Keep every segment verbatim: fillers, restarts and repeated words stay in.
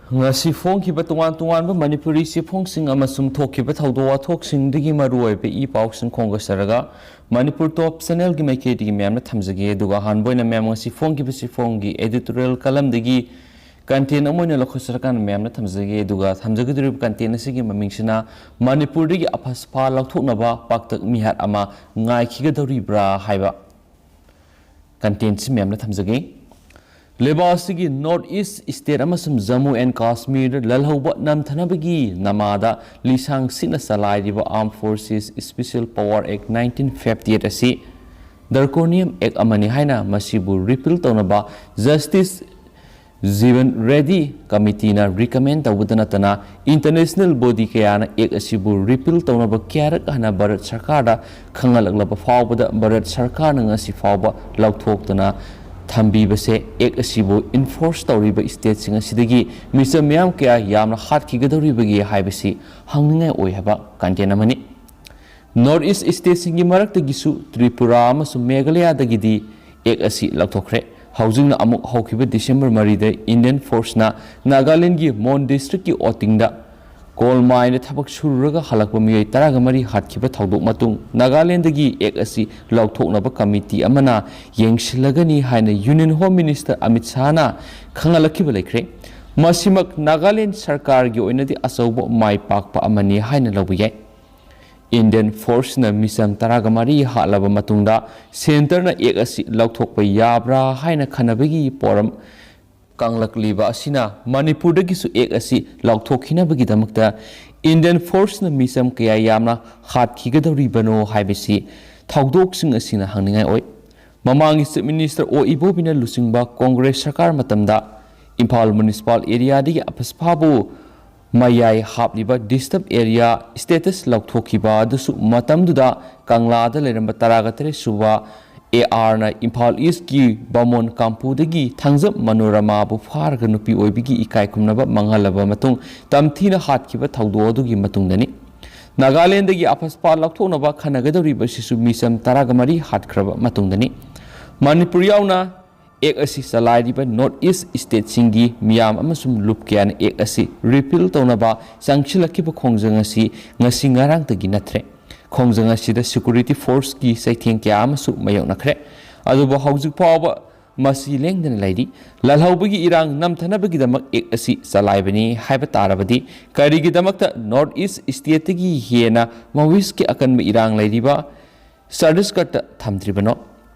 ꯉꯁꯤ ꯐꯣꯡꯈꯤꯕ ꯇꯣꯉꯥꯟ ꯇꯣꯉꯥꯟꯕ ꯃꯅꯤꯄꯨꯔꯤ ꯆꯦꯐꯣꯡꯁꯤꯡ ꯑꯃꯁꯨꯡ ꯊꯣꯛꯈꯤꯕ ꯊꯧꯗꯣꯛ ꯋꯥꯊꯣꯛꯁꯤꯡꯗꯒꯤ ꯃꯔꯨꯑꯣꯏꯕ ꯏ ꯄꯥꯎꯁꯤꯡ ꯈꯣꯝꯒꯠꯆꯔꯒ ꯃꯅꯤꯄꯨꯔ ꯇꯣꯞ ꯆꯦꯅꯦꯜꯒꯤ ꯃꯥꯏꯀꯩꯗꯒꯤ ꯃꯌꯥꯝꯅ ꯊꯝꯖꯒꯦ꯫ ꯑꯗꯨꯒ ꯑꯍꯥꯟꯕ ꯑꯣꯏꯅ ꯃꯌꯥꯝ ꯉꯁꯤ ꯐꯣꯡꯈꯤꯕ ꯆꯦꯐꯣꯡꯒꯤ editorial columnꯗꯒꯤ content ꯑꯃ ꯑꯣꯏꯅ ꯂꯧꯈꯠꯆꯔꯀꯥꯟꯗ ꯃꯌꯥꯝꯅ ꯊꯝꯖꯒꯦ꯫ ꯑꯗꯨꯒ ꯊꯝꯖꯒꯗꯧꯔꯤꯕ content ꯑꯁꯤꯒꯤ ꯃꯃꯤꯡꯁꯤꯅ ꯃꯅꯤꯄꯨꯔꯗꯒꯤ ꯑꯐꯁꯄꯥ ꯂꯧꯊꯣꯛꯅꯕ ꯄꯥꯛꯇꯛ ꯃꯤꯍꯥꯠ ꯑꯃ ꯉꯥꯏꯈꯤꯒꯗꯧꯔꯤꯕ꯭ꯔꯥ ꯍꯥꯏꯕ contentꯁꯤ ꯃꯌꯥꯝꯅ ꯊꯝꯖꯒꯦ꯫ ꯂꯩꯕꯥꯛ ꯑꯁꯤꯒꯤ North East state ꯑꯃꯁꯨꯡ Jammu and Kashmir ꯂꯜꯍꯧꯕ ꯅꯝꯊꯅꯕꯒꯤ ꯅꯃꯥꯗ ꯂꯤꯁꯥꯡ ꯁꯤꯠꯅ ꯆꯂꯥꯏꯔꯤꯕ Armed Forces Special Power Act nineteen fifty eight ꯑꯁꯤ draconian act ꯑꯃꯅꯤ ꯍꯥꯏꯅ ꯃꯁꯤꯕꯨ repeal ꯇꯧꯅꯕ Justice Jeevan Reddy committeeꯅ recommend ꯇꯧꯕꯗ ꯅꯠꯇꯅ international body ꯀꯌꯥꯅ act ꯑꯁꯤꯕꯨ repeal ꯇꯧꯅꯕ ꯀꯌꯥꯔꯛ ꯍꯟꯅ ꯚꯥꯔꯠ ꯁꯔꯀꯥꯔꯗ ꯈꯪꯍꯜꯂꯛꯂꯕ ꯐꯥꯎꯕꯗ ꯚꯥꯔꯠ ꯁꯔꯀꯥꯔꯅ ꯉꯁꯤ ꯐꯥꯎꯕ ꯂꯧꯊꯣꯛꯇꯅ ꯊꯝꯕꯤꯕꯁꯦ, act ꯑꯁꯤꯕꯨ enforce ꯇꯧꯔꯤꯕ stateꯁꯤꯡ ꯑꯁꯤꯗꯒꯤ ꯃꯤꯆꯝ ꯃꯤꯌꯥꯝ ꯀꯌꯥ ꯌꯥꯝꯅ ꯍꯥꯠꯈꯤꯒꯗꯧꯔꯤꯕꯒꯦ ꯍꯥꯏꯕꯁꯤ ꯍꯪꯅꯤꯡꯉꯥꯏ ꯑꯣꯏ ꯍꯥꯏꯕ content ꯑꯃꯅꯤ꯫ North East stateꯁꯤꯡꯒꯤ ꯃꯔꯛꯇꯒꯤꯁꯨ ꯇ꯭ꯔꯤꯄꯨꯔꯥ ꯑꯃꯁꯨꯡ ꯃꯦꯘꯥꯂꯌꯥꯗꯒꯤꯗꯤ act ꯑꯁꯤ ꯂꯧꯊꯣꯛꯈ꯭ꯔꯦ꯫ ꯍꯧꯖꯤꯛꯅ ꯑꯃꯨꯛ ꯍꯧꯈꯤꯕ December ꯃꯔꯤꯗ Indian forceꯅ ꯅꯥꯒꯥꯂꯦꯟꯗꯒꯤ ꯃꯣꯟ districtꯀꯤ ꯑꯣꯇꯤꯡꯗ coal mineꯗ ꯊꯕꯛ ꯁꯨꯔꯨꯔꯒ ꯍꯜꯂꯛꯄ ꯃꯤꯑꯣꯏ ꯇꯔꯥꯒ ꯃꯔꯤ ꯍꯥꯠꯈꯤꯕ ꯊꯧꯗꯣꯛ ꯃꯇꯨꯡ ꯅꯥꯒꯥꯂꯦꯟꯗꯒꯤ act ꯑꯁꯤ ꯂꯧꯊꯣꯛꯅꯕ committee ꯑꯃꯅ ꯌꯦꯡꯁꯤꯜꯂꯒꯅꯤ ꯍꯥꯏꯅ Union Home Minister ꯑꯃꯤꯠ ꯁꯥꯍꯅ ꯈꯪꯍꯜꯂꯛꯈꯤꯕ ꯂꯩꯈ꯭ꯔꯦ꯫ ꯃꯁꯤꯃꯛ ꯅꯥꯒꯥꯂꯦꯟꯗ ꯁꯔꯀꯥꯔꯒꯤ ꯑꯣꯏꯅꯗꯤ ꯑꯆꯧꯕ ꯃꯥꯏ ꯄꯥꯛꯄ ꯑꯃꯅꯤ ꯍꯥꯏꯅ ꯂꯧꯕ ꯌꯥꯏ꯫ Indian forceꯅ ꯃꯤꯆꯝ ꯇꯔꯥꯒ ꯃꯔꯤ ꯍꯥꯠꯂꯕ ꯃꯇꯨꯡꯗ centreꯅ act ꯑꯁꯤ ꯂꯧꯊꯣꯛꯄ ꯌꯥꯕ꯭ꯔꯥ ꯍꯥꯏꯅ ꯈꯟꯅꯕꯒꯤ ꯄꯣꯔꯝ ꯀꯪꯂꯛꯂꯤꯕ ꯑꯁꯤꯅ ꯃꯅꯤꯄꯨꯔꯗꯒꯤꯁꯨ act ꯑꯁꯤ ꯂꯧꯊꯣꯛꯈꯤꯅꯕꯒꯤꯗꯃꯛꯇ Indian forceꯅ ꯃꯤꯆꯝ ꯀꯌꯥ ꯌꯥꯝꯅ ꯍꯥꯠꯈꯤꯒꯗꯧꯔꯤꯕꯅꯣ ꯍꯥꯏꯕꯁꯤ ꯊꯧꯗꯣꯛꯁꯤꯡ ꯑꯁꯤꯅ ꯍꯪꯅꯤꯡꯉꯥꯏ ꯑꯣꯏ꯫ ꯃꯃꯥꯡꯒꯤ Chief Minister ꯑꯣ ꯏꯕꯣꯕꯤꯅ ꯂꯨꯆꯤꯡꯕ Congress ꯁꯔꯀꯥꯔ ꯃꯇꯝꯗ ꯏꯝꯐꯥꯜ municipal areaꯗꯒꯤ ꯑꯐꯁꯄꯥꯕꯨ ꯃꯌꯥꯏ ꯍꯥꯞꯂꯤꯕ disturb area status ꯂꯧꯊꯣꯛꯈꯤꯕ ꯑꯗꯨꯁꯨ ꯃꯇꯝꯗꯨꯗ ꯀꯪꯂꯥꯗ ꯂꯩꯔꯝꯕ ꯇꯔꯥꯒ ꯇꯔꯦꯠ ꯁꯨꯕ ARꯅ ꯏꯝꯐꯥꯜ Eastꯀꯤ ꯕꯥꯃꯣꯟ ꯀꯥꯝꯄꯨꯗꯒꯤ ꯊꯥꯡꯖꯝ ꯃꯅꯣꯔꯃꯥꯕꯨ ꯐꯥꯔꯒ ꯅꯨꯄꯤ ꯑꯣꯏꯕꯒꯤ ꯏꯀꯥꯏ ꯈꯨꯝꯅꯕ ꯃꯥꯡꯍꯜꯂꯕ ꯃꯇꯨꯡ ꯇꯝꯊꯤꯅ ꯍꯥꯠꯈꯤꯕ ꯊꯧꯗꯣꯛ ꯑꯗꯨꯒꯤ ꯃꯇꯨꯡꯗꯅꯤ꯫ ꯅꯥꯒꯥꯂꯦꯟꯗꯒꯤ ꯑꯐꯁꯄꯥ ꯂꯧꯊꯣꯛꯅꯕ ꯈꯟꯅꯒꯗꯧꯔꯤꯕ ꯑꯁꯤꯁꯨ ꯃꯤꯆꯝ ꯇꯔꯥꯒ ꯃꯔꯤ ꯍꯥꯠꯈ꯭ꯔꯕ ꯃꯇꯨꯡꯗꯅꯤ꯫ ꯃꯅꯤꯄꯨꯔ ꯌꯥꯎꯅ ꯑꯦꯛ ꯑꯁꯤ ꯆꯂꯥꯏꯔꯤꯕ ꯅꯣꯔꯠ ꯏꯁ ꯁ꯭ꯇꯦꯠꯁꯤꯡꯒꯤ ꯃꯤꯌꯥꯝ ꯑꯃꯁꯨꯡ ꯂꯨꯞ ꯀꯌꯥꯅ ꯑꯦꯛ ꯑꯁꯤ ꯔꯤꯄꯤꯜ ꯇꯧꯅꯕ ꯆꯪꯁꯤꯜꯂꯛꯈꯤꯕ ꯈꯣꯡꯖꯪ ꯑꯁꯤ ꯉꯁꯤ ꯉꯔꯥꯡꯇꯒꯤ ꯅꯠꯇ꯭ꯔꯦ꯫ ꯈꯣꯡꯖꯪ ꯑꯁꯤꯗ ꯁꯦꯀ꯭ꯌꯨꯔꯤꯇꯤ ꯐꯣꯔꯁꯀꯤ ꯆꯩꯊꯦꯡ ꯀꯌꯥ ꯑꯃꯁꯨ ꯃꯥꯌꯣꯛꯅꯈ꯭ꯔꯦ꯫ ꯑꯗꯨꯕꯨ ꯍꯧꯖꯤꯛ ꯐꯥꯎꯕ ꯃꯁꯤ ꯂꯦꯡꯗꯅ ꯂꯩꯔꯤ꯫ ꯂꯥꯜꯍꯧꯕꯒꯤ ꯏꯔꯥꯡ ꯅꯝꯊꯅꯕꯒꯤꯗꯃꯛ ꯑꯦꯛ ꯑꯁꯤ ꯆꯂꯥꯏꯕꯅꯤ ꯍꯥꯏꯕ ꯇꯥꯔꯕꯗꯤ ꯀꯔꯤꯒꯤꯗꯃꯛꯇ ꯅꯣꯔꯠ ꯏꯁ ꯁ꯭ꯇꯦꯠꯇꯒꯤ ꯍꯦꯟꯅ ꯃꯥꯋꯤꯁꯀꯤ ꯑꯀꯟꯕ ꯏꯔꯥꯡ ꯂꯩꯔꯤꯕ ꯆꯇꯤꯁꯒꯔꯗ ꯊꯝꯗ꯭ꯔꯤꯕꯅꯣ?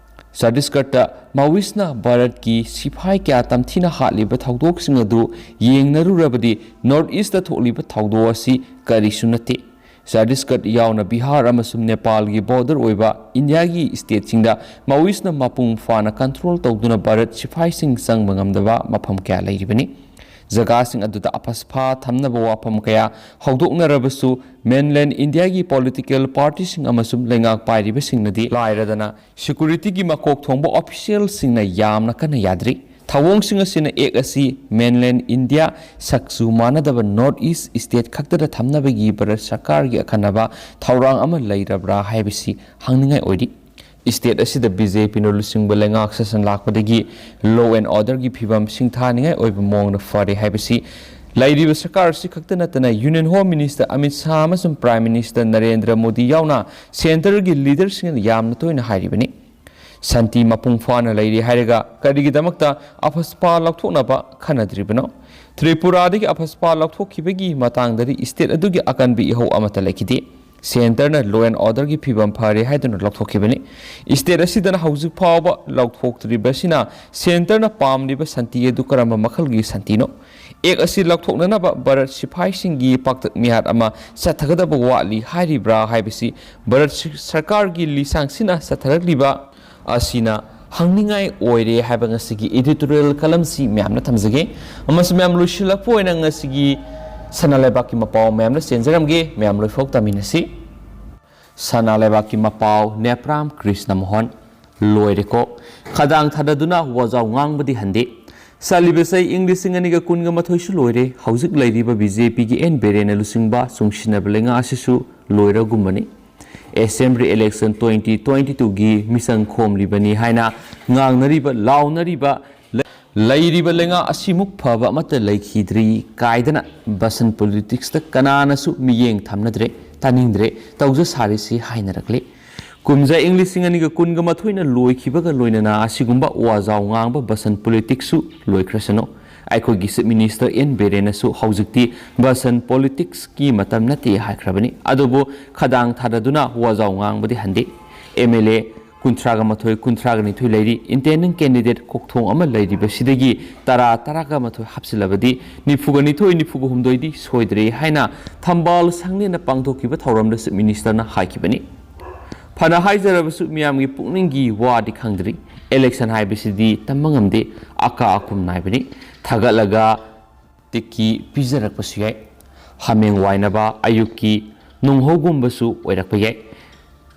ꯆꯇꯤꯁꯒꯔꯗ ꯃꯥꯋꯤꯁꯅ ꯚꯥꯔꯠꯀꯤ ꯁꯤꯐꯥꯏ ꯀꯌꯥ ꯇꯝꯊꯤꯅ ꯍꯥꯠꯂꯤꯕ ꯊꯧꯗꯣꯛꯁꯤꯡ ꯑꯗꯨ ꯌꯦꯡꯅꯔꯨꯔꯕꯗꯤ ꯅꯣꯔꯠ ꯏꯁꯇ ꯊꯣꯛꯂꯤꯕ ꯊꯧꯗꯣꯛ ꯑꯁꯤ ꯀꯔꯤꯁꯨ ꯅꯠꯇꯦ꯫ ꯆꯇꯤꯁꯒꯔꯗ ꯌꯥꯎꯅ ꯕꯤꯍꯥꯔ ꯑꯃꯁꯨꯡ ꯅꯦꯄꯥꯜꯒꯤ ꯕꯣꯔꯗꯔ ꯑꯣꯏꯕ ꯏꯟꯗꯤꯌꯥꯒꯤ ꯁ꯭ꯇꯦꯠꯁꯤꯡꯗ ꯃꯥꯋꯤꯁꯅ ꯃꯄꯨꯡ ꯐꯥꯅ ꯀꯟꯇ꯭ꯔꯣꯜ ꯇꯧꯗꯨꯅ ꯚꯥꯔꯠ ꯁꯤꯐꯥꯏꯁꯤꯡ ꯆꯪꯕ ꯉꯝꯗꯕ ꯃꯐꯝ ꯀꯌꯥ ꯂꯩꯔꯤꯕꯅꯤ꯫ ꯖꯒꯥꯁꯤꯡ ꯑꯗꯨꯗ ꯑꯐꯁꯐꯥ ꯊꯝꯅꯕ ꯋꯥꯐꯝ ꯀꯌꯥ ꯍꯧꯗꯣꯛꯅꯔꯕꯁꯨ, ꯃꯦꯟꯂꯦꯟ ꯏꯟꯗꯤꯌꯥꯒꯤ ꯄꯣꯂꯤꯇꯤꯀꯦꯜ ꯄꯥꯔꯇꯤꯁꯤꯡ ꯑꯃꯁꯨꯡ ꯂꯩꯉꯥꯛ ꯄꯥꯏꯔꯤꯕꯁꯤꯡꯅꯗꯤ ꯂꯥꯏꯔꯗꯅ ꯁꯦꯀ꯭ꯌꯨꯔꯤꯇꯤꯒꯤ ꯃꯀꯣꯛ ꯊꯣꯡꯕ ꯑꯣꯐꯤꯁꯤꯌꯦꯜꯁꯤꯡꯅ ꯌꯥꯝꯅ ꯀꯟꯅ ꯌꯥꯗ꯭ꯔꯤ꯫ ꯊꯧꯑꯣꯡꯁꯤꯡ ꯑꯁꯤꯅ ꯑꯦꯛ ꯑꯁꯤ ꯃꯦꯟꯂꯦꯟ ꯏꯟꯗꯤꯌꯥ ꯁꯛꯆꯨ ꯃꯥꯟꯅꯗꯕ ꯅꯣꯔꯠ ꯏꯁ ꯁ꯭ꯇꯦꯠ ꯈꯛꯇꯗ ꯊꯝꯅꯕꯒꯤ ꯚꯥꯔꯠ ꯁꯔꯀꯥꯔꯒꯤ ꯑꯈꯟꯅꯕ ꯊꯧꯔꯥꯡ ꯑꯃ ꯂꯩꯔꯕ꯭ꯔꯥ ꯍꯥꯏꯕꯁꯤ ꯍꯪꯅꯤꯡꯉꯥꯏ ꯑꯣꯏꯔꯤ꯫ ꯁ꯭ꯇꯦꯠ ꯑꯁꯤꯗ ꯕꯤ ꯖꯦ ꯄꯤꯅ ꯂꯨꯆꯤꯡꯕ ꯂꯩꯉꯥꯛ ꯁꯥꯁꯟ ꯂꯥꯛꯄꯗꯒꯤ law and orderꯒꯤ ꯐꯤꯕꯝ ꯁꯤꯡꯊꯥꯅꯤꯡꯉꯥꯏ ꯑꯣꯏꯕ ꯃꯑꯣꯡꯗ ꯐꯔꯦ ꯍꯥꯏꯕꯁꯤ ꯂꯩꯔꯤꯕ ꯁꯔꯀꯥꯔ ꯑꯁꯤ ꯈꯛꯇ ꯅꯠꯇꯅ Union Home Minister Amit Shah ꯑꯃꯁꯨꯡ Prime Minister ꯅꯔꯦꯟꯗ꯭ꯔ ꯃꯣꯗꯤ ꯌꯥꯎꯅ centreꯒꯤ leaderꯁꯤꯡꯅ ꯌꯥꯝꯅ ꯇꯣꯏꯅ ꯍꯥꯏꯔꯤꯕꯅꯤ꯫ ꯁꯥꯟꯇꯤ ꯃꯄꯨꯡ ꯐꯥꯅ ꯂꯩꯔꯤ ꯍꯥꯏꯔꯒ ꯀꯔꯤꯒꯤꯗꯃꯛꯇ ꯑꯐꯁꯄꯥ ꯂꯧꯊꯣꯛꯅꯕ ꯈꯟꯅꯗ꯭ꯔꯤꯕꯅꯣ? ꯇ꯭ꯔꯤꯄꯨꯔꯥꯗꯒꯤ ꯑꯐꯁꯄꯥ ꯂꯧꯊꯣꯛꯈꯤꯕꯒꯤ ꯃꯇꯥꯡꯗꯗꯤ ꯁ꯭ꯇꯦꯠ ꯑꯗꯨꯒꯤ ꯑꯀꯟꯕ ꯏꯍꯧ ꯑꯃꯠꯇ ꯂꯩꯈꯤꯗꯦ꯫ ꯁꯦꯟꯇꯔꯅ law and orderꯒꯤ ꯐꯤꯕꯝ ꯐꯔꯦ ꯍꯥꯏꯗꯨꯅ ꯂꯧꯊꯣꯛꯈꯤꯕꯅꯤ꯫ ꯁ꯭ꯇꯦꯠ ꯑꯁꯤꯗꯅ ꯍꯧꯖꯤꯛ ꯐꯥꯎꯕ ꯂꯧꯊꯣꯛꯇ꯭ꯔꯤꯕꯁꯤꯅ ꯁꯦꯟꯇꯔꯅ ꯄꯥꯝꯂꯤꯕ ꯁꯥꯟꯇꯤ ꯑꯗꯨ ꯀꯔꯝꯕ ꯃꯈꯜꯒꯤ ꯁꯥꯟꯇꯤꯅꯣ? ꯑꯦꯛ ꯑꯁꯤ ꯂꯧꯊꯣꯛꯅꯅꯕ ꯚꯥꯔꯠ ꯁꯤꯐꯥꯏꯁꯤꯡꯒꯤ ꯄꯥꯛꯇꯛ ꯃꯤꯍꯥꯠ ꯑꯃ ꯆꯠꯊꯒꯗꯕ ꯋꯥꯠꯂꯤ ꯍꯥꯏꯔꯤꯕ꯭ꯔꯥ ꯍꯥꯏꯕꯁꯤ ꯚꯥꯔꯠ ꯁꯤ-, ꯁꯔꯀꯥꯔꯒꯤ ꯂꯤꯁꯥꯡꯁꯤꯟꯅ ꯆꯠꯊꯔꯛꯂꯤꯕ ꯑꯁꯤꯅ ꯍꯪꯅꯤꯡꯉꯥꯏ ꯑꯣꯏꯔꯦ ꯍꯥꯏꯕ ꯉꯁꯤꯒꯤ editorial columnꯁꯤ ꯃꯌꯥꯝꯅ ꯊꯝꯖꯒꯦ꯫ ꯑꯃꯁꯨꯡ ꯃꯌꯥꯝ ꯂꯣꯏꯁꯤꯜꯂꯛꯄ ꯑꯣꯏꯅ ꯉꯁꯤꯒꯤ ꯁꯅꯥ ꯂꯩꯕꯥꯛꯀꯤ ꯃꯄꯥꯎ ꯃꯌꯥꯝꯅ ꯆꯦꯟꯖꯔꯝꯒꯦ꯫ ꯃꯌꯥꯝ ꯂꯣꯏꯐꯥꯎ ꯇꯥꯃꯤꯟꯅꯁꯤ꯫ ꯁꯅꯥ ꯂꯩꯕꯥꯛꯀꯤ ꯃꯄꯥꯎ, ꯅꯦꯄ꯭ꯔꯥꯝ ꯀ꯭ꯔꯤꯁꯅ ꯃꯣꯍꯟ꯫ ꯂꯣꯏꯔꯦꯀꯣ꯫ ꯈꯗꯥꯡ ꯊꯥꯗꯗꯨꯅ ꯋꯥꯖꯥꯎ ꯉꯥꯡꯕꯗꯤ ꯍꯟꯗꯦ꯫ ꯆꯠꯂꯤꯕ ꯆꯍꯤ ꯏꯪ ꯂꯤꯁꯤꯡ ꯑꯅꯤꯒ ꯀꯨꯟꯒ ꯃꯥꯊꯣꯏꯁꯨ ꯂꯣꯏꯔꯦ꯫ ꯍꯧꯖꯤꯛ ꯂꯩꯔꯤꯕ ꯕꯤ ꯖꯦ ꯄꯤꯒꯤ ꯑꯦꯟ ꯕꯤꯔꯦꯟꯅ ꯂꯨꯆꯤꯡꯕ ꯆꯨꯡꯁꯤꯟꯅꯕ ꯂꯩꯉꯥꯛ ꯑꯁꯤꯁꯨ ꯂꯣꯏꯔꯒꯨꯝꯕꯅꯤ꯫ ꯑꯦꯁꯦꯝꯕ꯭ꯂꯤ ꯏꯂꯦꯛꯁꯟ ꯇ꯭ꯋꯦꯟꯇꯤ ꯇ꯭ꯋꯦꯟꯇꯤ ꯇꯨꯒꯤ ꯃꯤꯆꯪ ꯈꯣꯝꯂꯤꯕꯅꯤ ꯍꯥꯏꯅ ꯉꯥꯡꯅꯔꯤꯕ, ꯂꯥꯎꯅꯔꯤꯕ, ꯂꯩꯔꯤꯕ ꯂꯩꯉꯥꯛ ꯑꯁꯤꯃꯨꯛ ꯐꯕ ꯑꯃꯠꯇ ꯂꯩꯈꯤꯗ꯭ꯔꯤ ꯀꯥꯏꯗꯅ ꯕꯁꯟ ꯄꯣꯂꯤꯇꯤꯛꯁꯇ ꯀꯅꯥꯅꯁꯨ ꯃꯤꯠꯌꯦꯡ ꯊꯝꯅꯗ꯭ꯔꯦ, ꯇꯥꯅꯤꯡꯗ꯭ꯔꯦ, ꯇꯧꯖ ꯁꯥꯔꯤꯁꯤ ꯍꯥꯏꯅꯔꯛꯂꯤ꯫ ꯀꯨꯝꯖꯥ ꯏꯪ ꯂꯤꯁꯤꯡ ꯑꯅꯤꯒ ꯀꯨꯟꯒ ꯃꯥꯊꯣꯏꯅ ꯂꯣꯏꯈꯤꯕꯒ ꯂꯣꯏꯅꯅ ꯑꯁꯤꯒꯨꯝꯕ ꯋꯥꯖꯥꯎ ꯉꯥꯡꯕ ꯕꯁꯟ ꯄꯣꯂꯤꯇꯤꯛꯁꯁꯨ ꯂꯣꯏꯈ꯭ꯔꯁꯅꯨ꯫ ꯑꯩꯈꯣꯏꯒꯤ ꯆꯤꯐ ꯃꯤꯅꯤꯁꯇꯔ ꯑꯦꯟ ꯕꯤꯔꯦꯟꯅꯁꯨ ꯍꯧꯖꯤꯛꯇꯤ ꯕꯁꯟ ꯄꯣꯂꯤꯇꯤꯛꯁꯀꯤ ꯃꯇꯝ ꯅꯠꯇꯦ ꯍꯥꯏꯈ꯭ꯔꯕꯅꯤ꯫ ꯑꯗꯨꯕꯨ ꯈꯗꯥꯡ ꯊꯥꯗꯗꯨꯅ ꯋꯥꯖꯥꯎ ꯉꯥꯡꯕꯗꯤ ꯍꯟꯗꯦ꯫ ꯑꯦꯝ ꯑꯦꯜ ꯑꯦ ꯀꯨꯟꯊ꯭ꯔꯥꯒ ꯃꯥꯊꯣꯏ, ꯀꯨꯟꯊ꯭ꯔꯥꯒ ꯅꯤꯊꯣꯏ ꯂꯩꯔꯤ꯫ ꯏꯟꯇꯦꯟꯗꯤꯡ ꯀꯦꯟꯗꯤꯗꯦꯠ ꯀꯣꯛꯊꯣꯡ ꯑꯃ ꯂꯩꯔꯤꯕꯁꯤꯗꯒꯤ ꯇꯔꯥ, ꯇꯔꯥꯒ ꯃꯥꯊꯣꯏ ꯍꯥꯞꯆꯤꯜꯂꯕꯗꯤ ꯅꯤꯐꯨꯒ ꯅꯤꯊꯣꯏ, ꯅꯤꯐꯨꯒ ꯍꯨꯝꯗꯣꯏꯗꯤ ꯁꯣꯏꯗ꯭ꯔꯦ ꯍꯥꯏꯅ ꯊꯝꯕꯥꯜ ꯁꯪꯂꯦꯟꯅ ꯄꯥꯡꯊꯣꯛꯈꯤꯕ ꯊꯧꯔꯝꯗ ꯆꯤꯐ ꯃꯤꯅꯤꯁꯇꯔꯅ ꯍꯥꯏꯈꯤꯕꯅꯤ꯫ ꯐꯅ ꯍꯥꯏꯖꯔꯕꯁꯨ ꯃꯤꯌꯥꯝꯒꯤ ꯄꯨꯛꯅꯤꯡꯒꯤ ꯋꯥꯗꯤ ꯈꯪꯗ꯭ꯔꯤ꯫ ꯏꯂꯦꯛꯁꯟ ꯍꯥꯏꯕꯁꯤꯗꯤ ꯇꯝꯕ ꯉꯝꯗꯦ, ꯑꯀꯥ ꯑꯀꯨꯝ ꯅꯥꯏꯕꯅꯤ꯫ ꯊꯥꯒꯠꯂꯒ ꯇꯤꯛꯀꯤ ꯄꯤꯖꯔꯛꯄꯁꯨ ꯌꯥꯏ꯫ ꯍꯥꯃꯦꯡ ꯋꯥꯏꯅꯕ ꯑꯌꯨꯛꯀꯤ ꯅꯨꯡꯍꯧꯒꯨꯝꯕꯁꯨ ꯑꯣꯏꯔꯛꯄ ꯌꯥꯏ꯫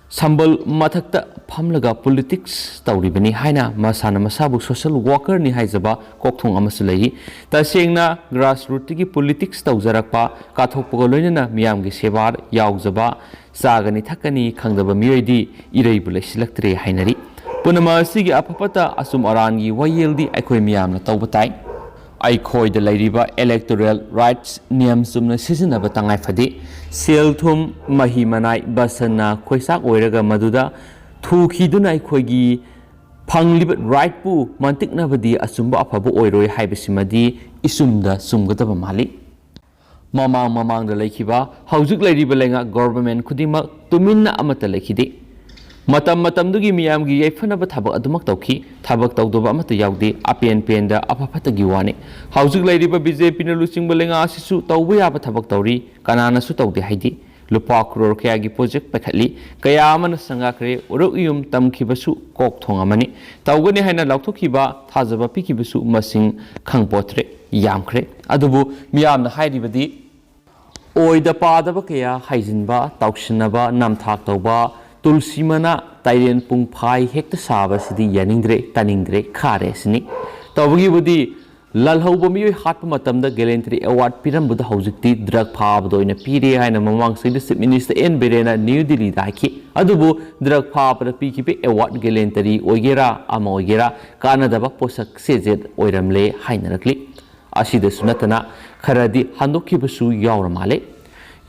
ꯁꯝꯕꯜ ꯃꯊꯛꯇ ꯐꯝꯂꯒ ꯄꯣꯂꯤꯇꯤꯛꯁ ꯇꯧꯔꯤꯕꯅꯤ ꯍꯥꯏꯅ ꯃꯁꯥꯅ ꯃꯁꯥꯕꯨ ꯁꯣꯁꯦꯜ ꯋꯥꯀꯔꯅꯤ ꯍꯥꯏꯖꯕ ꯀꯣꯛꯊꯣꯡ ꯑꯃꯁꯨ ꯂꯩꯔꯤ꯫ ꯇꯁꯦꯡꯅ ꯒ꯭ꯔꯥꯁꯔꯨꯠꯇꯒꯤ ꯄꯣꯂꯤꯇꯤꯛꯁ ꯇꯧꯖꯔꯛꯄ, ꯀꯥꯊꯣꯛꯄꯒ ꯂꯣꯏꯅꯅ ꯃꯤꯌꯥꯝꯒꯤ ꯁꯦꯕꯥ ꯌꯥꯎꯖꯕ, ꯆꯥꯒꯅꯤ ꯊꯛꯀꯅꯤ ꯈꯪꯗꯕ ꯃꯤꯑꯣꯏꯗꯤ ꯏꯔꯩꯕꯨ ꯂꯩꯁꯤꯜꯂꯛꯇ꯭ꯔꯦ ꯍꯥꯏꯅꯔꯤ꯫ ꯄꯨꯝꯅꯃꯛ ꯑꯁꯤꯒꯤ ꯑꯐ ꯐꯠꯇ ꯑꯆꯨꯝ ꯑꯔꯥꯟꯒꯤ ꯋꯥꯌꯦꯜꯗꯤ ꯑꯩꯈꯣꯏ ꯃꯤꯌꯥꯝꯅ ꯇꯧꯕ ꯇꯥꯏ꯫ ꯑꯩꯈꯣꯏꯗ ꯂꯩꯔꯤꯕ ꯏꯂꯦꯛꯇꯣꯔꯦꯜ ꯔꯥꯏꯠꯁ ꯅꯤꯌꯝ ꯆꯨꯝꯅ ꯁꯤꯖꯤꯟꯅꯕ ꯇꯉꯥꯏ ꯐꯗꯦ꯫ ꯁꯦꯜ ꯊꯨꯝ, ꯃꯍꯤ ꯃꯅꯥꯏ, ꯕꯁꯟꯅ ꯈꯣꯏꯆꯥꯛ ꯑꯣꯏꯔꯒ ꯃꯗꯨꯗ ꯊꯨꯈꯤꯗꯨꯅ ꯑꯩꯈꯣꯏꯒꯤ ꯐꯪꯂꯤꯕ ꯔꯥꯏꯠꯄꯨ ꯃꯟꯇꯤꯛꯅꯕꯗꯤ ꯑꯆꯨꯝꯕ ꯑꯐꯕ ꯑꯣꯏꯔꯣꯏ ꯍꯥꯏꯕꯁꯤꯃꯗꯤ ꯏꯆꯨꯝꯗ ꯆꯨꯝꯒꯗꯕ ꯃꯥꯜꯂꯤ꯫ ꯃꯃꯥꯡ ꯃꯃꯥꯡꯗ ꯂꯩꯈꯤꯕ, ꯍꯧꯖꯤꯛ ꯂꯩꯔꯤꯕ ꯂꯩꯉꯥꯛ ꯒꯣꯚꯔꯟꯃꯦꯟꯠ ꯈꯨꯗꯤꯡꯃꯛ ꯇꯨꯃꯤꯟꯅ ꯑꯃꯠꯇ ꯂꯩꯈꯤꯗꯦ꯫ ꯃꯇꯝ ꯃꯇꯝꯗꯨꯒꯤ ꯃꯤꯌꯥꯝꯒꯤ ꯌꯥꯏꯐꯅꯕ ꯊꯕꯛ ꯑꯗꯨꯃꯛ ꯇꯧꯈꯤ꯫ ꯊꯕꯛ ꯇꯧꯗꯕ ꯑꯃꯠꯇ ꯌꯥꯎꯗꯦ꯫ ꯑꯄꯦꯟ ꯄꯦꯟꯗ ꯑꯐ ꯐꯠꯇꯒꯤ ꯋꯥꯅꯤ꯫ ꯍꯧꯖꯤꯛ ꯂꯩꯔꯤꯕ ꯕꯤ ꯖꯦ ꯄꯤꯅ ꯂꯨꯆꯤꯡꯕ ꯂꯩꯉꯥꯛ ꯑꯁꯤꯁꯨ ꯇꯧꯕ ꯌꯥꯕ ꯊꯕꯛ ꯇꯧꯔꯤ꯫ ꯀꯅꯥꯅꯁꯨ ꯇꯧꯗꯦ ꯍꯥꯏꯗꯦ꯫ ꯂꯨꯄꯥ ꯀ꯭ꯔꯣꯔ ꯀꯌꯥꯒꯤ ꯄ꯭ꯔꯣꯖꯦꯛ ꯄꯥꯏꯈꯠꯂꯤ꯫ ꯀꯌꯥ ꯑꯃꯅ ꯁꯪꯒꯥꯈ꯭ꯔꯦ꯫ ꯎꯔꯨꯛ ꯏꯌꯨꯝ ꯇꯝꯈꯤꯕꯁꯨ ꯀꯣꯛ ꯊꯣꯡ ꯑꯃꯅꯤ꯫ ꯇꯧꯒꯅꯤ ꯍꯥꯏꯅ ꯂꯥꯎꯊꯣꯛꯈꯤꯕ, ꯊꯥꯖꯕ ꯄꯤꯈꯤꯕꯁꯨ ꯃꯁꯤꯡ ꯈꯪꯄꯣꯠꯇ꯭ꯔꯦ꯫ ꯌꯥꯝꯈ꯭ꯔꯦ꯫ ꯑꯗꯨꯕꯨ ꯃꯤꯌꯥꯝꯅ ꯍꯥꯏꯔꯤꯕꯗꯤ ꯑꯣꯏꯗ ꯄꯥꯗꯕ ꯀꯌꯥ ꯍꯥꯏꯖꯤꯟꯕ, ꯇꯥꯎꯁꯤꯟꯅꯕ, ꯅꯝꯊꯥꯛ ꯇꯧꯕ, ꯇꯨꯜꯁꯤ ꯃꯅꯥ ꯇꯥꯏꯔꯦꯟ ꯄꯨꯡꯐꯥꯏ ꯍꯦꯛꯇ ꯁꯥꯕꯁꯤꯗꯤ ꯌꯥꯅꯤꯡꯗ꯭ꯔꯦ, ꯇꯥꯅꯤꯡꯗ꯭ꯔꯦ, ꯈꯥꯔꯦ ꯁꯤꯅꯤ꯫ ꯇꯧꯕꯒꯤꯕꯨꯗꯤ ꯂꯥꯜꯍꯧꯕ ꯃꯤꯑꯣꯏ ꯍꯥꯠꯄ ꯃꯇꯝꯗ ꯒꯦꯂꯦꯟꯇꯔꯤ ꯑꯦꯋꯥꯔꯗ ꯄꯤꯔꯝꯕꯗ ꯍꯧꯖꯤꯛꯇꯤ ꯗ꯭ꯔꯒ ꯐꯥꯕꯗ ꯑꯣꯏꯅ ꯄꯤꯔꯦ ꯍꯥꯏꯅ ꯃꯃꯥꯡ ꯆꯍꯤꯗ ꯆꯤꯐ ꯃꯤꯅꯤꯁꯇꯔ ꯑꯦꯟ ꯕꯤꯔꯦꯟꯅ ꯅ꯭ꯌꯨ ꯗꯤꯜꯂꯤꯗ ꯍꯥꯏꯈꯤ꯫ ꯑꯗꯨꯕꯨ ꯗ꯭ꯔꯒ ꯐꯥꯕꯗ ꯄꯤꯈꯤꯕ ꯑꯦꯋꯥꯔꯗ ꯒꯦꯂꯦꯟꯇꯔꯤ ꯑꯣꯏꯒꯦꯔꯥ ꯑꯃ ꯑꯣꯏꯒꯦꯔꯥ ꯀꯥꯟꯅꯗꯕ ꯄꯣꯠꯁꯛ ꯁꯦꯖꯦꯠ ꯑꯣꯏꯔꯝꯂꯦ ꯍꯥꯏꯅꯔꯛꯂꯤ꯫ ꯑꯁꯤꯗꯁꯨ ꯅꯠꯇꯅ ꯈꯔꯗꯤ ꯍꯟꯗꯣꯛꯈꯤꯕꯁꯨ ꯌꯥꯎꯔ ꯃꯥꯜꯂꯦ꯫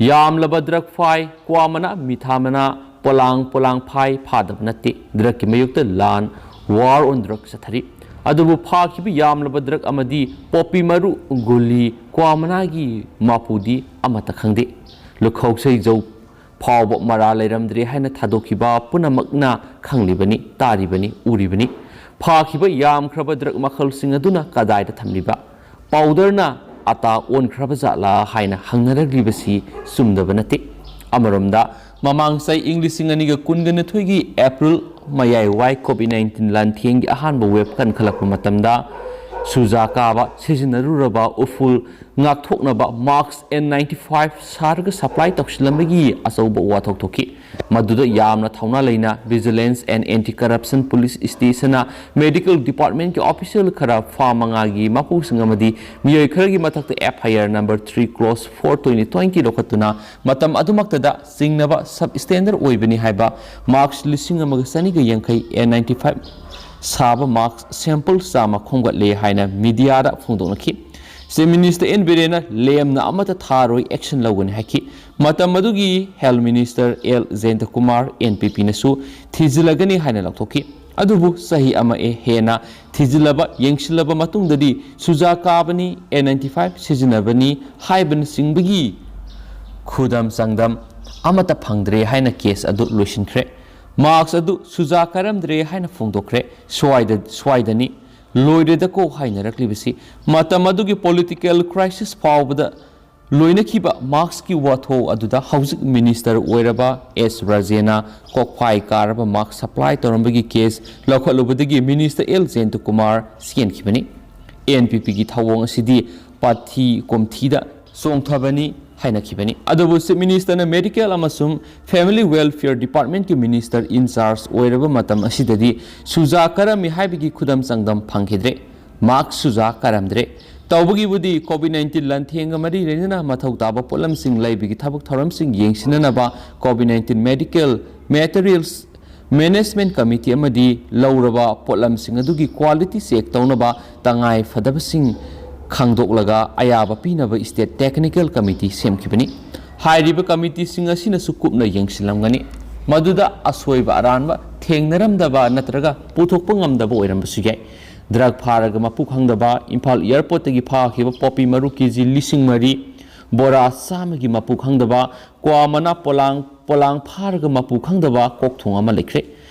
ꯌꯥꯝꯂꯕ ꯗ꯭ꯔꯒ ꯐꯥꯏ, ꯀ꯭ꯋꯥ ꯃꯅꯥ, ꯃꯤꯊꯥ ꯃꯅꯥ, ꯄꯣꯂꯥꯡ ꯄꯣꯂꯥꯡ ꯐꯥꯏ, ꯐꯥꯗꯕ ꯅꯠꯇꯦ꯫ ꯗ꯭ꯔꯒꯀꯤ ꯃꯥꯌꯣꯛꯇ ꯂꯥꯟ, ꯋꯥꯔ ꯑꯣꯟ ꯗ꯭ꯔꯒ ꯆꯠꯊꯔꯤ꯫ ꯑꯗꯨꯕꯨ ꯐꯥꯈꯤꯕ ꯌꯥꯝꯂꯕ ꯗ꯭ꯔꯒ ꯑꯃꯗꯤ ꯄꯣꯄꯤ ꯃꯔꯨ, ꯒꯨꯂꯤ, ꯀ꯭ꯋꯥ ꯃꯅꯥꯒꯤ ꯃꯄꯨꯗꯤ ꯑꯃꯠꯇ ꯈꯪꯗꯦ꯫ ꯂꯨꯈꯧ ꯁꯩꯖꯧ ꯐꯥꯎꯕ ꯃꯔꯥ ꯂꯩꯔꯝꯗ꯭ꯔꯦ ꯍꯥꯏꯅ ꯊꯥꯗꯣꯛꯈꯤꯕ ꯄꯨꯝꯅꯃꯛꯅ ꯈꯪꯂꯤꯕꯅꯤ, ꯇꯥꯔꯤꯕꯅꯤ, ꯎꯔꯤꯕꯅꯤ꯫ ꯐꯥꯈꯤꯕ ꯌꯥꯝꯈ꯭ꯔꯕ ꯗ꯭ꯔꯒ ꯃꯈꯜꯁꯤꯡ ꯑꯗꯨꯅ ꯀꯗꯥꯏꯗ ꯊꯝꯂꯤꯕ? ꯄꯥꯎꯗꯔꯅ ꯑꯇꯥ ꯑꯣꯟꯈ꯭ꯔꯕ ꯖꯥꯠꯂꯥ ꯍꯥꯏꯅ ꯍꯪꯅꯔꯛꯂꯤꯕꯁꯤ ꯆꯨꯝꯗꯕ ꯅꯠꯇꯦ꯫ ꯑꯃꯔꯣꯝꯗ, ꯃꯃꯥꯡ ꯆꯍꯤ ꯏꯪ ꯂꯤꯁꯤꯡ ꯑꯅꯤꯒ ꯀꯨꯟꯒ ꯅꯤꯊꯣꯏꯒꯤ ꯑꯦꯄ꯭ꯔꯤꯜ ꯃꯌꯥꯏ ꯋꯥꯏ ꯀꯣꯚꯤꯗ ꯅꯥꯏꯟꯇꯤꯟ ꯂꯥꯟꯊꯦꯡꯒꯤ ꯑꯍꯥꯟꯕ ꯋꯦꯕ ꯀꯟꯈꯠꯂꯛꯄ ꯃꯇꯝꯗ ꯁꯨꯖꯥ ꯀꯥꯕ ꯁꯤꯖꯤꯟꯅꯔꯨꯔꯕ ꯎꯐꯨꯜ ꯉꯥꯛꯊꯣꯛꯅꯕ ꯃꯥꯁꯛ ꯑꯦꯟ ꯅꯥꯏꯟꯇꯤ ꯐꯥꯏꯚ ꯁꯥꯔꯒ ꯁꯄ꯭ꯂꯥꯏ ꯇꯧꯁꯤꯜꯂꯝꯕꯒꯤ ꯑꯆꯧꯕ ꯋꯥꯊꯣꯛ ꯊꯣꯛꯈꯤ꯫ ꯃꯗꯨꯗ ꯌꯥꯝꯅ ꯊꯧꯅꯥ ꯂꯩꯅ Vigilance and Anti Corruption Police Stationꯅ medical departmentꯀꯤ official ꯈꯔ, ꯐꯥꯝ ꯃꯉꯥꯒꯤ ꯃꯄꯨꯁꯤꯡ ꯑꯃꯗꯤ ꯃꯤꯑꯣꯏ ꯈꯔꯒꯤ ꯃꯊꯛꯇ F I R number three clause four twenty twenty ꯂꯧꯈꯠꯇꯨꯅ ꯃꯇꯝ ꯑꯗꯨꯃꯛꯇꯗ ꯆꯤꯡꯅꯕ substandard ꯑꯣꯏꯕꯅꯤ ꯍꯥꯏꯕ ꯃꯥꯁꯛ ꯂꯤꯁꯤꯡ ꯑꯃꯒ ꯆꯅꯤꯒ ꯌꯥꯡꯈꯩ ꯑꯦꯟ ꯅꯥꯏꯟꯇꯤ ꯐꯥꯏꯚ ꯁꯥꯕ ꯃꯥꯁꯛ sample ꯆꯥꯝꯃ ꯈꯣꯝꯒꯠꯂꯦ ꯍꯥꯏꯅ ꯃꯤꯗꯤꯌꯥꯗ ꯐꯣꯡꯗꯣꯛꯅꯈꯤ꯫ ꯆꯤꯐ ꯃꯤꯅꯤꯁꯇꯔ ꯑꯦꯟ ꯕꯤꯔꯦꯟꯅ ꯂꯦꯝꯅ ꯑꯃꯠꯇ ꯊꯥꯔꯣꯏ, action ꯂꯧꯒꯅꯤ ꯍꯥꯏꯈꯤ꯫ ꯃꯇꯝ ꯑꯗꯨꯒꯤ health minister L Jayantakumar, N P ꯄꯤꯅꯁꯨ ꯊꯤꯖꯤꯜꯂꯒꯅꯤ ꯍꯥꯏꯅ ꯂꯥꯎꯊꯣꯛꯈꯤ꯫ ꯑꯗꯨꯕꯨ ꯆꯍꯤ ꯑꯃ ꯍꯦꯟꯅ ꯊꯤꯖꯤꯜꯂꯕ, ꯌꯦꯡꯁꯤꯜꯂꯕ ꯃꯇꯨꯡꯗꯗꯤ ꯁꯨꯖꯥ ꯀꯥꯕꯅꯤ, ꯑꯦꯟ ꯅꯥꯏꯟꯇꯤ ꯐꯥꯏꯚ ꯁꯤꯖꯤꯟꯅꯕꯅꯤ ꯍꯥꯏꯕꯅꯆꯤꯡꯕꯒꯤ ꯈꯨꯗꯝ ꯆꯥꯡꯗꯝ ꯑꯃꯠꯇ ꯐꯪꯗ꯭ꯔꯦ ꯍꯥꯏꯅ ꯀꯦꯁ ꯑꯗꯨ ꯂꯣꯏꯁꯤꯟꯈ꯭ꯔꯦ꯫ ꯃꯥꯁꯛ ꯑꯗꯨ ꯁꯨꯖꯥ ꯀꯥꯔꯝꯗ꯭ꯔꯦ ꯍꯥꯏꯅ ꯐꯣꯡꯗꯣꯛꯈ꯭ꯔꯦ꯫ ꯁ꯭ꯋꯥꯏꯗ, ꯁ꯭ꯋꯥꯏꯗꯅꯤ ꯂꯣꯏꯔꯦꯗꯀꯣ ꯍꯥꯏꯅꯔꯛꯂꯤꯕꯁꯤ꯫ ꯃꯇꯝ ꯑꯗꯨꯒꯤ political crisis ꯐꯥꯎꯕꯗ ꯂꯣꯏꯅꯈꯤꯕ ꯃꯥꯁꯛꯀꯤ ꯋꯥꯊꯣꯛ ꯑꯗꯨꯗ ꯍꯧꯖꯤꯛ ꯃꯤꯅꯤꯁꯇꯔ ꯑꯣꯏꯔꯕ ꯑꯦꯁ ꯔꯥꯖꯦꯅ ꯀꯣꯛꯐꯥꯏ ꯀꯥꯔꯕ ꯃꯥꯁꯛ ꯁꯄ꯭ꯂꯥꯏ ꯇꯧꯔꯝꯕꯒꯤ ꯀꯦꯁ ꯂꯧꯈꯠꯂꯨꯕꯗꯒꯤ ꯃꯤꯅꯤꯁꯇꯔ ꯑꯦꯜ ꯖꯌꯟꯇꯀꯨꯃꯥꯔ ꯆꯦꯟꯈꯤꯕꯅꯤ꯫ ꯑꯦꯟ ꯄꯤ ꯄꯤꯒꯤ ꯊꯧꯑꯣꯡ ꯑꯁꯤꯗꯤ ꯄꯥꯊꯤ ꯀꯣꯝꯊꯤꯗ ꯆꯣꯡꯊꯕꯅꯤ ꯍꯥꯏꯅꯈꯤꯕꯅꯤ꯫ ꯑꯗꯨꯕꯨ ꯆꯤꯐ ꯃꯤꯅꯤꯁꯇꯔꯅ ꯃꯦꯗꯤꯀꯦꯜ ꯑꯃꯁꯨꯡ ꯐꯦꯃꯤꯂꯤ ꯋꯦꯜꯐꯤꯌꯔ ꯗꯤꯄꯥꯔꯠꯃꯦꯟꯠꯀꯤ ꯃꯤꯅꯤꯁꯇꯔ in charge ꯑꯣꯏꯔꯕ ꯃꯇꯝ ꯑꯁꯤꯗꯗꯤ ꯁꯨꯖꯥ ꯀꯥꯔꯝꯃꯤ ꯍꯥꯏꯕꯒꯤ ꯈꯨꯗꯝ ꯆꯥꯡꯗꯝ ꯐꯪꯈꯤꯗ꯭ꯔꯦ꯫ ꯃꯥꯛꯁ ꯆꯨꯖꯥ ꯀꯥꯔꯝꯗ꯭ꯔꯦ꯫ ꯇꯧꯕꯒꯤꯕꯨꯗꯤ ꯀꯣꯚꯤꯗ ꯅꯥꯏꯟꯇꯤꯟ ꯂꯥꯟꯊꯦꯡꯒ ꯃꯔꯤ ꯂꯩꯅꯅ ꯃꯊꯧ ꯇꯥꯕ ꯄꯣꯠꯂꯝꯁꯤꯡ ꯂꯩꯕꯒꯤ ꯊꯕꯛ ꯊꯧꯔꯝꯁꯤꯡ ꯌꯦꯡꯁꯤꯟꯅꯅꯕ covid nineteen medical materials management committee ꯑꯃꯗꯤ ꯂꯧꯔꯕ ꯄꯣꯠꯂꯝꯁꯤꯡ ꯑꯗꯨꯒꯤ ꯀ꯭ꯋꯥꯂꯤꯇꯤ ꯆꯦꯛ ꯇꯧꯅꯕ ꯇꯉꯥꯏ ꯐꯗꯕꯁꯤꯡ ꯈꯪꯗꯣꯛꯂꯒ ꯑꯌꯥꯕ ꯄꯤꯅꯕ ꯁ꯭ꯇꯦꯠ ꯇꯦꯛꯅꯤꯀꯦꯜ ꯀꯃꯤꯇꯤ ꯁꯦꯝꯈꯤꯕꯅꯤ꯫ ꯍꯥꯏꯔꯤꯕ ꯀꯃꯤꯇꯤꯁꯤꯡ ꯑꯁꯤꯅꯁꯨ ꯀꯨꯞꯅ ꯌꯦꯡꯁꯤꯜꯂꯝꯒꯅꯤ꯫ ꯃꯗꯨꯗ ꯑꯁꯣꯏꯕ ꯑꯔꯥꯟꯕ ꯊꯦꯡꯅꯔꯝꯗꯕ ꯅꯠꯇ꯭ꯔꯒ ꯄꯨꯊꯣꯛꯄ ꯉꯝꯗꯕ ꯑꯣꯏꯔꯝꯕꯁꯨ ꯌꯥꯏ꯫ ꯗ꯭ꯔꯒ ꯐꯥꯔꯒ ꯃꯄꯨ ꯈꯪꯗꯕ, ꯏꯝꯐꯥꯜ ꯑꯦꯌꯔꯄꯣꯔꯠꯇꯒꯤ ꯐꯥꯈꯤꯕ ꯄꯣꯄꯤ ꯃꯔꯨ ꯀꯦꯖꯤ ꯂꯤꯁꯤꯡ ꯃꯔꯤ, ꯕꯣꯔꯥ ꯆꯥꯝꯃꯒꯤ ꯃꯄꯨ ꯈꯪꯗꯕ, ꯀ꯭ꯋꯥ ꯃꯅꯥ ꯄꯣꯂꯥꯡ, ꯄꯣꯂꯥꯡ ꯐꯥꯔꯒ ꯃꯄꯨ ꯈꯪꯗꯕ ꯀꯣꯛ ꯊꯣꯡ ꯑꯃ ꯂꯩꯈ꯭ꯔꯦ꯫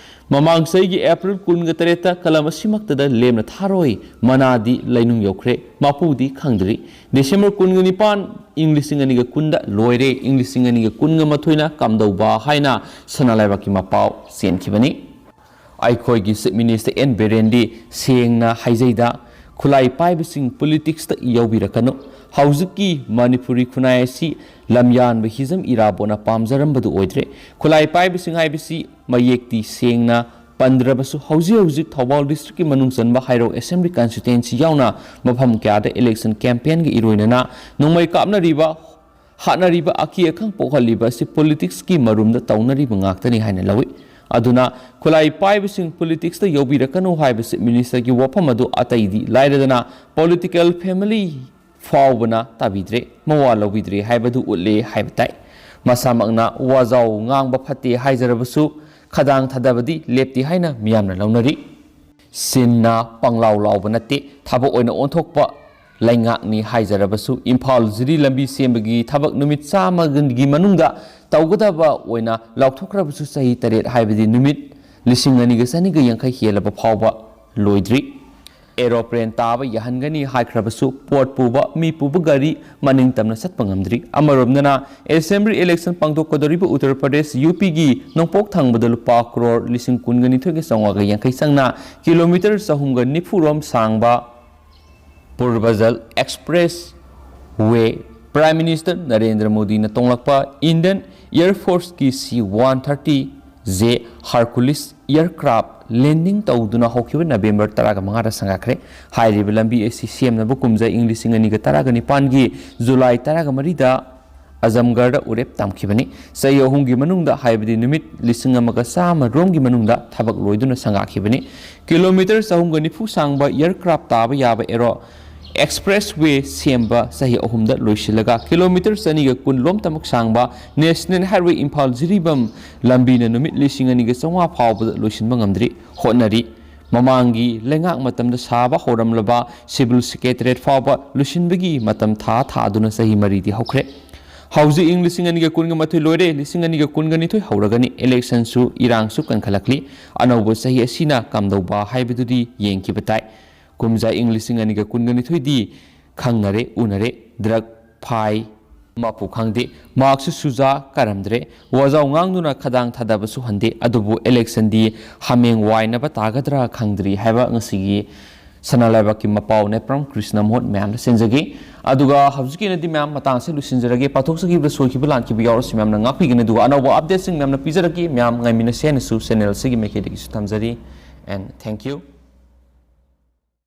ꯃꯃꯥꯡ ꯆꯍꯤꯒꯤ ꯑꯦꯄ꯭ꯔꯤꯜ ꯀꯨꯟꯒ ꯇꯔꯦꯠꯇ ꯀꯂꯝ ꯑꯁꯤꯃꯛꯇꯗ ꯂꯦꯝꯅ ꯊꯥꯔꯣꯏ ꯃꯅꯥꯗꯤ ꯂꯩꯅꯨꯡ ꯌꯧꯈ꯭ꯔꯦ, ꯃꯄꯨꯗꯤ ꯈꯪꯗ꯭ꯔꯤ꯫ ꯗꯤꯁꯦꯝꯕꯔ ꯀꯨꯟꯒ ꯅꯤꯄꯥꯟ, ꯏꯪ ꯂꯤꯁꯤꯡ ꯑꯅꯤꯒ ꯀꯨꯟꯗ ꯂꯣꯏꯔꯦ, ꯏꯪ ꯂꯤꯁꯤꯡ ꯑꯅꯤꯒ ꯀꯨꯟꯒ ꯃꯥꯊꯣꯏꯅ ꯀꯝꯗꯧꯕ ꯍꯥꯏꯅ ꯁꯅꯥ ꯂꯩꯕꯥꯛꯀꯤ ꯃꯄꯥꯎ ꯆꯦꯟꯈꯤꯕꯅꯤ꯫ ꯑꯩꯈꯣꯏꯒꯤ ꯆꯤꯐ ꯃꯤꯅꯤꯁꯇꯔ ꯑꯦꯟ ꯕꯤꯔꯦꯟꯗꯤ ꯁꯦꯡꯅ ꯍꯥꯏꯖꯩꯗ, ꯈꯨꯠꯂꯥꯏ ꯄꯥꯏꯕꯁꯤꯡ ꯄꯣꯂꯤꯇꯤꯛꯁꯇ ꯌꯥꯎꯕꯤꯔꯛꯀꯅꯨ꯫ ꯍꯧꯖꯤꯛꯀꯤ ꯃꯅꯤꯄꯨꯔꯤ ꯈꯨꯟꯅꯥꯏ ꯑꯁꯤ ꯂꯝꯌꯥꯟꯕ ꯍꯤꯖꯝ ꯏꯔꯥꯕꯣꯠꯅ ꯄꯥꯝꯖꯔꯝꯕꯗꯨ ꯑꯣꯏꯗ꯭ꯔꯦ꯫ ꯈꯨꯠꯂꯥꯏ ꯄꯥꯏꯕꯁꯤꯡ ꯍꯥꯏꯕꯁꯤ ꯃꯌꯦꯛꯇꯤ ꯁꯦꯡꯅ ꯄꯟꯗ꯭ꯔꯕꯁꯨ, ꯍꯧꯖꯤꯛ ꯍꯧꯖꯤꯛ ꯊꯧꯕꯥꯜ ꯗꯤꯁꯇ꯭ꯔꯤꯛꯀꯤ ꯃꯅꯨꯡ ꯆꯟꯕ ꯍꯩꯔꯧ ꯑꯦꯁꯦꯝꯕ꯭ꯂꯤ ꯀꯟꯁꯇꯤꯇ꯭ꯋꯦꯟꯁꯤ ꯌꯥꯎꯅ ꯃꯐꯝ ꯀꯌꯥꯗ ꯏꯂꯦꯛꯁꯟ ꯀꯦꯝꯄꯦꯟꯒ ꯏꯔꯣꯏꯅꯅ ꯅꯣꯡꯃꯩ ꯀꯥꯞꯅꯔꯤꯕ, ꯍꯥꯠꯅꯔꯤꯕ, ꯑꯀꯤ ꯑꯈꯪ ꯄꯣꯛꯍꯜꯂꯤꯕ ꯑꯁꯤ ꯄꯣꯂꯤꯇꯤꯛꯁꯀꯤ ꯃꯔꯨꯝꯗ ꯇꯧꯅꯔꯤꯕ ꯉꯥꯛꯇꯅꯤ ꯍꯥꯏꯅ ꯂꯧꯏ꯫ ꯑꯗꯨꯅ ꯈꯨꯠꯂꯥꯏ ꯄꯥꯏꯕꯁꯤꯡ ꯄꯣꯂꯤꯇꯤꯛꯁꯇ ꯌꯧꯕꯤꯔꯛꯀꯅꯨ ꯍꯥꯏꯕ ꯆꯤꯐ ꯃꯤꯅꯤꯁꯇꯔꯒꯤ ꯋꯥꯐꯝ ꯑꯗꯨ ꯑꯇꯩꯗꯤ ꯂꯥꯏꯔꯗꯅ ꯄꯣꯂꯤꯇꯤꯀꯦꯜ ꯐꯦꯃꯤꯂꯤ ꯐꯥꯎꯕꯅ ꯇꯥꯕꯤꯗ꯭ꯔꯦ, ꯃꯋꯥ ꯂꯧꯕꯤꯗ꯭ꯔꯦ ꯍꯥꯏꯕꯗꯨ ꯎꯠꯂꯦ ꯍꯥꯏꯕ ꯇꯥꯏ꯫ ꯃꯁꯥꯃꯛꯅ ꯋꯥꯖꯥꯎ ꯉꯥꯡꯕ ꯐꯠꯇꯦ ꯍꯥꯏꯖꯔꯕꯁꯨ, ꯈꯗꯥꯡ ꯊꯥꯗꯕꯗꯤ ꯂꯦꯞꯇꯦ ꯍꯥꯏꯅ ꯃꯤꯌꯥꯝꯅ ꯂꯧꯅꯔꯤ꯫ ꯁꯤꯟꯅ ꯄꯪꯂꯥꯎ ꯂꯥꯎꯕ ꯅꯠꯇꯦ, ꯊꯕꯛ ꯑꯣꯏꯅ ꯑꯣꯟꯊꯣꯛꯄ ꯂꯩꯉꯥꯛꯅꯤ ꯍꯥꯏꯖꯔꯕꯁꯨ, ꯏꯝꯐꯥꯜ ꯖꯤꯔꯤ ꯂꯝꯕꯤ ꯁꯦꯝꯕꯒꯤ ꯊꯕꯛ ꯅꯨꯃꯤꯠ ꯆꯥꯝꯃꯒꯤ ꯃꯅꯨꯡꯗ ꯇꯧꯒꯗꯕ ꯑꯣꯏꯅ ꯂꯥꯎꯊꯣꯛꯈ꯭ꯔꯕꯁꯨ, ꯆꯍꯤ ꯇꯔꯦꯠ ꯍꯥꯏꯕꯗꯤ ꯅꯨꯃꯤꯠ ꯂꯤꯁꯤꯡ ꯑꯅꯤꯒ ꯆꯅꯤꯒ ꯌꯥꯡꯈꯩ ꯍꯦꯜꯂꯕ ꯐꯥꯎꯕ ꯂꯣꯏꯗ꯭ꯔꯤ꯫ ꯑꯦꯔꯣꯄ꯭ꯂꯦꯟ ꯇꯥꯕ ꯌꯥꯍꯟꯒꯅꯤ ꯍꯥꯏꯈ꯭ꯔꯕꯁꯨ, ꯄꯣꯠ ꯄꯨꯕ, ꯃꯤ ꯄꯨꯕ ꯒꯥꯔꯤ ꯃꯅꯤꯡ ꯇꯝꯅ ꯆꯠꯄ ꯉꯝꯗ꯭ꯔꯤ꯫ ꯑꯃꯔꯣꯝꯗꯅ, ꯑꯦꯁꯦꯝꯕ꯭ꯂꯤ ꯏꯂꯦꯛꯁꯟ ꯄꯥꯡꯊꯣꯛꯀꯗꯧꯔꯤꯕ ꯎꯠꯇꯔ ꯄ꯭ꯔꯗꯦꯁ, ꯌꯨ ꯄꯤꯒꯤ ꯅꯣꯡꯄꯣꯛ ꯊꯪꯕꯗ ꯂꯨꯄꯥ ꯀ꯭ꯔꯣꯔ ꯂꯤꯁꯤꯡ ꯀꯨꯟꯒ ꯅꯤꯊꯣꯏꯒ ꯆꯥꯝꯃꯉꯥꯒ ꯌꯥꯡꯈꯩ ꯆꯪꯅ ꯀꯤꯂꯣꯃꯤꯇꯔ ꯆꯍꯨꯝꯒ ꯅꯤꯐꯨ ꯔꯣꯝ ꯁꯥꯡꯕ Purvanchal expressway, prime minister Narendra ꯃꯣꯗꯤꯅ ꯇꯣꯡꯂꯛꯄ ꯏꯟꯗꯤꯌꯟ ꯑꯦꯌꯔ ꯐꯣꯔꯁꯀꯤ C one thirty J Hercules aircraft landing ꯇꯧꯗꯨꯅ ꯍꯧꯈꯤꯕ ꯅꯕꯦꯝꯕꯔ ꯇꯔꯥꯃꯉꯥꯗ ꯁꯪꯒꯥꯈ꯭ꯔꯦ꯫ ꯍꯥꯏꯔꯤꯕ ꯂꯝꯕꯤ ꯑꯁꯤ ꯁꯦꯝꯅꯕ ꯀꯨꯝꯖꯥ ꯏꯪ ꯂꯤꯁꯤꯡ ꯑꯅꯤꯒ ꯇꯔꯥꯅꯤꯄꯥꯟꯒꯤ ꯖꯨꯂꯥꯏ ꯇꯔꯥꯃꯔꯤꯗ ꯑꯖꯝꯒꯔꯗ ꯎꯔꯦꯞ ꯇꯝꯈꯤꯕꯅꯤ꯫ ꯆꯍꯤ ꯑꯍꯨꯝꯒꯤ ꯃꯅꯨꯡꯗ, ꯍꯥꯏꯕꯗꯤ ꯅꯨꯃꯤꯠ ꯂꯤꯁꯤꯡ ꯑꯃꯒ ꯆꯥꯝꯃ ꯔꯣꯝꯒꯤ ꯃꯅꯨꯡꯗ ꯊꯕꯛ ꯂꯣꯏꯗꯨꯅ ꯁꯪꯒꯥꯈꯤꯕꯅꯤ꯫ ꯀꯤꯂꯣꯃꯤꯇꯔ ꯆꯍꯨꯝꯒ ꯅꯤꯐꯨ ꯁꯥꯡꯕ ꯑꯦꯌꯔꯀ꯭ꯔꯥꯐ ꯇꯥꯕ ꯌꯥꯕ ꯑꯦꯔꯣ ꯑꯦꯛꯁꯄ꯭ꯔꯦꯁ ꯋꯦ ꯁꯦꯝꯕ ꯆꯍꯤ ꯑꯍꯨꯝꯗ ꯂꯣꯏꯁꯤꯜꯂꯒ, ꯀꯤꯂꯣꯃꯤꯇꯔ ꯆꯅꯤꯒ ꯀꯨꯟ ꯂꯣꯝꯇꯃꯛ ꯁꯥꯡꯕ ꯅꯦꯁꯅꯦꯜ ꯍꯥꯏꯋꯦ ꯏꯝꯐꯥꯜ ꯖꯤꯔꯤꯕꯥꯝ ꯂꯝꯕꯤꯅ ꯅꯨꯃꯤꯠ ꯂꯤꯁꯤꯡ ꯑꯅꯤꯒ ꯆꯥꯝꯃꯉꯥ ꯐꯥꯎꯕꯗ ꯂꯣꯏꯁꯤꯟꯕ ꯉꯝꯗ꯭ꯔꯤ꯫ ꯍꯣꯠꯅꯔꯤ꯫ ꯃꯃꯥꯡꯒꯤ ꯂꯩꯉꯥꯛ ꯃꯇꯝꯗ ꯁꯥꯕ ꯍꯧꯔꯝꯂꯕ ꯁꯤꯚꯤꯜ ꯁꯦꯀ꯭ꯔꯦꯇꯔꯤꯌꯦꯠ ꯐꯥꯎꯕ ꯂꯣꯏꯁꯤꯟꯕꯒꯤ ꯃꯇꯝ ꯊꯥ ꯊꯥꯗꯨꯅ ꯆꯍꯤ ꯃꯔꯤꯗꯤ ꯍꯧꯈ꯭ꯔꯦ꯫ ꯍꯧꯖꯤꯛ ꯏꯪ ꯂꯤꯁꯤꯡ ꯑꯅꯤꯒ ꯀꯨꯟꯒ ꯃꯥꯊꯣꯏ ꯂꯣꯏꯔꯦ, ꯂꯤꯁꯤꯡ ꯑꯅꯤꯒ ꯀꯨꯟꯒ ꯅꯤꯊꯣꯏ ꯍꯧꯔꯒꯅꯤ꯫ ꯏꯂꯦꯛꯁꯟꯁꯨ, ꯏꯔꯥꯡꯁꯨ ꯀꯟꯈꯠꯂꯛꯂꯤ꯫ ꯑꯅꯧꯕ ꯆꯍꯤ ꯑꯁꯤꯅ ꯀꯝꯗꯧꯕ ꯍꯥꯏꯕꯗꯨꯗꯤ ꯌꯦꯡꯈꯤꯕ ꯇꯥꯏ꯫ ꯀꯨꯝꯖꯥ ꯏꯪ ꯂꯤꯁꯤꯡ ꯑꯅꯤꯒ ꯀꯨꯟꯒ ꯅꯤꯊꯣꯏꯗꯤ ꯈꯪꯅꯔꯦ, ꯎꯅꯔꯦ꯫ ꯗ꯭ꯔꯒ ꯐꯥꯏ, ꯃꯄꯨ ꯈꯪꯗꯦ꯫ ꯃꯥꯛꯁꯨ ꯁꯨꯖꯥ ꯀꯥꯔꯝꯗ꯭ꯔꯦ꯫ ꯋꯥꯖꯥꯎ ꯉꯥꯡꯗꯨꯅ ꯈꯗꯥꯡ ꯊꯥꯗꯕꯁꯨ ꯍꯟꯗꯦ꯫ ꯑꯗꯨꯕꯨ ꯏꯂꯦꯛꯁꯟꯗꯤ ꯍꯥꯃꯦꯡ ꯋꯥꯏꯅꯕ ꯇꯥꯒꯗ꯭ꯔꯥ ꯈꯪꯗ꯭ꯔꯤ ꯍꯥꯏꯕ ꯉꯁꯤꯒꯤ ꯁꯅꯥ ꯂꯩꯕꯥꯛꯀꯤ ꯃꯄꯥꯎ ꯅꯦꯄ꯭ꯔꯝ ꯀ꯭ꯔꯤꯁꯅ ꯃꯣꯍꯣꯠ ꯃꯌꯥꯝꯗ ꯁꯦꯟꯖꯒꯦ꯫ ꯑꯗꯨꯒ ꯍꯧꯖꯤꯛꯀꯤ ꯑꯣꯏꯅꯗꯤ ꯃꯌꯥꯝ ꯃꯇꯥꯡ ꯑꯁꯤ ꯂꯣꯏꯁꯤꯟꯖꯔꯒꯦ꯫ ꯄꯥꯊꯣꯛꯆꯈꯤꯕꯗ ꯁꯣꯏꯈꯤꯕ ꯂꯥꯟꯈꯤꯕ ꯌꯥꯎꯔꯁꯨ ꯃꯌꯥꯝꯅ ꯉꯥꯛꯄꯤꯒꯅꯤ꯫ ꯑꯗꯨꯒ ꯑꯅꯧꯕ ꯑꯞꯗꯦꯠꯁꯤꯡ ꯃꯌꯥꯝꯅ ꯄꯤꯖꯔꯛꯀꯦ꯫ ꯃꯌꯥꯝ ꯉꯥꯏꯃꯤꯟꯅꯁꯦ ꯍꯥꯏꯅꯁꯨ ꯆꯦꯅꯦꯜ ꯑꯁꯤꯒꯤ ꯃꯥꯏꯀꯩꯗꯒꯤꯁꯨ ꯊꯝꯖꯔꯤ꯫ And thank you꯫